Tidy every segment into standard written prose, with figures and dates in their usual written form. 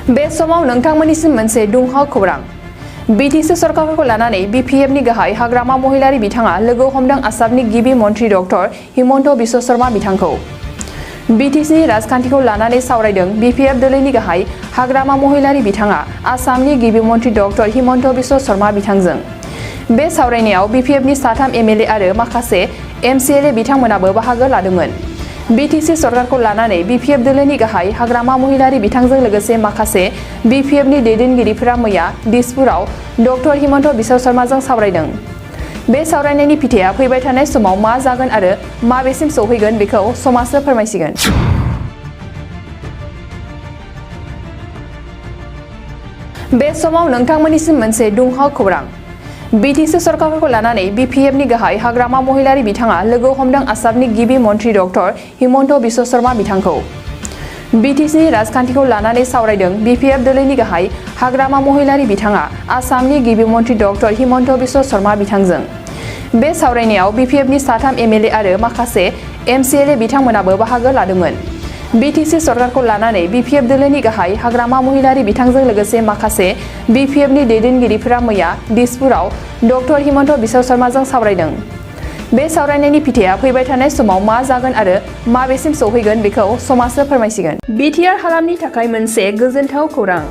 बे समाव नोंथांमोननिसिम मोनसे दुंहाव खौरां। बिटिसि सरकारखौ लानानै बिपिएफनि गाहाय हाग्रामा महिलारी बिथाङा लोगो हमदों आसामनि गिबि मन्थ्रि डक्टर हिमन्त बिश्व शर्मा बिथांखौ। बिटिसिनि राजखान्थिखौ लानानै सावरायदों बिपिएफ दोलोनि गाहाय हाग्रामा महिलारी बिथाङा आसामनि गिबि मन्थ्रि डक्टर हिमन्त बिश्व शर्मा बिथांजों। बे सावरायनायाव बिपिएफनि साथाम एमएलए आरो माखासे एमसिएलए बिथांमोनाबो बाहागो लादोंमोन। बिटिसि सरकारखौ लानानै बिपिएफ दोलोनि गाहाय हाग्रामा महिलारी बिथांजों लोगोसे माखासे बिपिएफनि दैदेनगिरिफोरा मैया दिसपुराव डक्टर हिमन्त बिश्व शर्माजों सावरायदों। बे सावरायनायनि फिथाइया फैबाय थानाय समाव मा जागोन आरो माबेसिम सौहैगोन बेखौ समाजनो फोरमायसिगोन। बे समाव नोंथांमोननिसिम मोनसे दुंहाव खौरां। बिटिसि सरकारखौ लानानै बिपिएफनि गाहाय हाग्रामा महिलारी बिथाङा लोगो हमदों आसामनि गिबि मन्थ्रि डक्टर हिमन्त बिश्व शर्मा बिथांखौ। बिटिसिनि राजखान्थिखौ लानानै सावरायदों बिपिएफ दोलोनि गाहाय हाग्रामा महिलारी बिथाङा आसामनि गिबि मन्थ्रि डक्टर हिमन्त बिश्व शर्मा बिथांजों। बे सावरायनायाव बिपिएफनि साथाम एमएलए आरो माखासे एमसिएलए बिथांमोनाबो बाहागो लादोंमोन। बिटिसि सरकारखौ लानानै बिपिएफ दोलोनि गाहाय हाग्रामा महिलारी बिथांजों लोगोसे माखासे बिपिएफनि दैदेनगिरिफोरा मैया दिसपुराव डक्टर हिमन्त बिश्व शर्माजों सावरायदों। बे सावरायनायनि फिथाइया फैबाय थानाय समाव मा जागोन आरो माबेसिम सौहैगोन बेखौ समाजनो फोरमायसिगोन। बिटिआर हालामनि थाखाय मोनसे गोजोनथाव खौरां।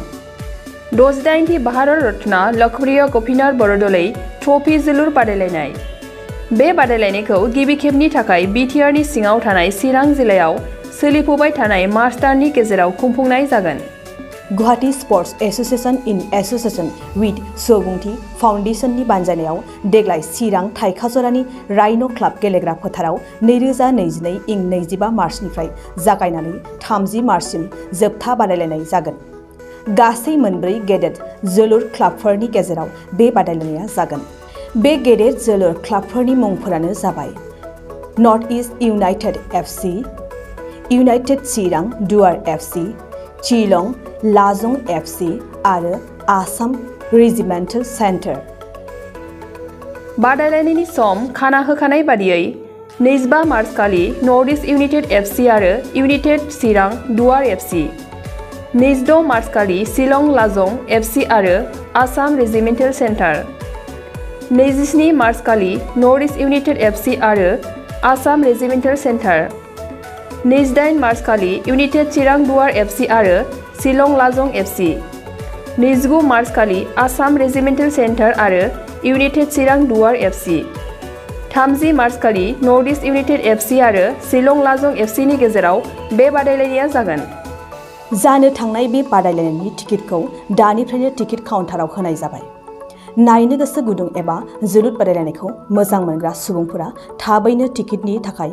68थि भारत रत्न लकप्रिय गपिनाथ बरदलै ट्रफी जोलुर बादायलायनाय। बे बादायलायनायखौ गिबि खेबनि थाखाय बिटिआरनि सिङाव थानाय चिरां जिल्लायाव सोलिफुबाय थानाय मार्च दाननि गेजेराव खुंफुंनाय जागोन। Guwahati sports association in association with Subungthi फाउन्डेशननि बानजायनायाव देग्लाय चिरां थाइखाजरानि राइन' क्लाब गेलेग्रा फोथाराव 2022 इं 25 मार्चनिफ्राय जागायनानै 30 मार्चसिम जोबथा बादायलायनाय जागोन। गासै मोनब्रै गेदेर जोलुर क्लाबफोरनि गेजेराव बे बादायलायनाया जागोन। बे गेदेर जोलुर क्लाबफोरनि मुंफोरानो जाबाय North East United FC, United Chirang Duar FC, चिलं लाजं FC आरो आसाम रेजिमेन्टेल सेन्टार। बादायलायनायनि सम खाना होखानाय बादियै 25 मार्च खालि नर्थ इस्ट इउनाइटेड एफसि आरो United Chirang Duar FC, 26 March खालि शिलं लाजं एफसि आरो आसाम रेजिमेन्टेल सेन्टार, 27 मार्च खालि नर्थ इस्ट इउनाइटेड एफसि आरो आसाम रेजिमेन्टेल सेन्टार, 28 मार्च खालि इउनाइटेड चिरां दुवार एफसि आरो शिलं लाजं एफसि, 29 मार्च खालि आसाम रेजिमेन्टेल सेन्टार आरो United Chirang Duar FC, 30 March खालि नर्थ इस्ट इउनाइटेड एफसि आरो शिलं लाजं एफसिनि गेजेराव बे बादायलायनाया जागोन। जानो थांनाय बे बादायलायनायनि टिकेटखौ दानिफ्रायनो टिकेट काउन्टाराव होनाय जाबाय। नायनो गोसो गुदुं एबा जोलुर बादायलायनायखौ मोजां मोनग्रा सुबुंफोरा थाबैनो टिकेटनि थाखाय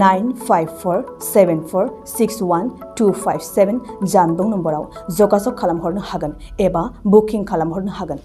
9547461257 जानबुं नम्बराव जगाजग खालामहरनो हागोन एबा बुकिं खालामहरनो हागोन।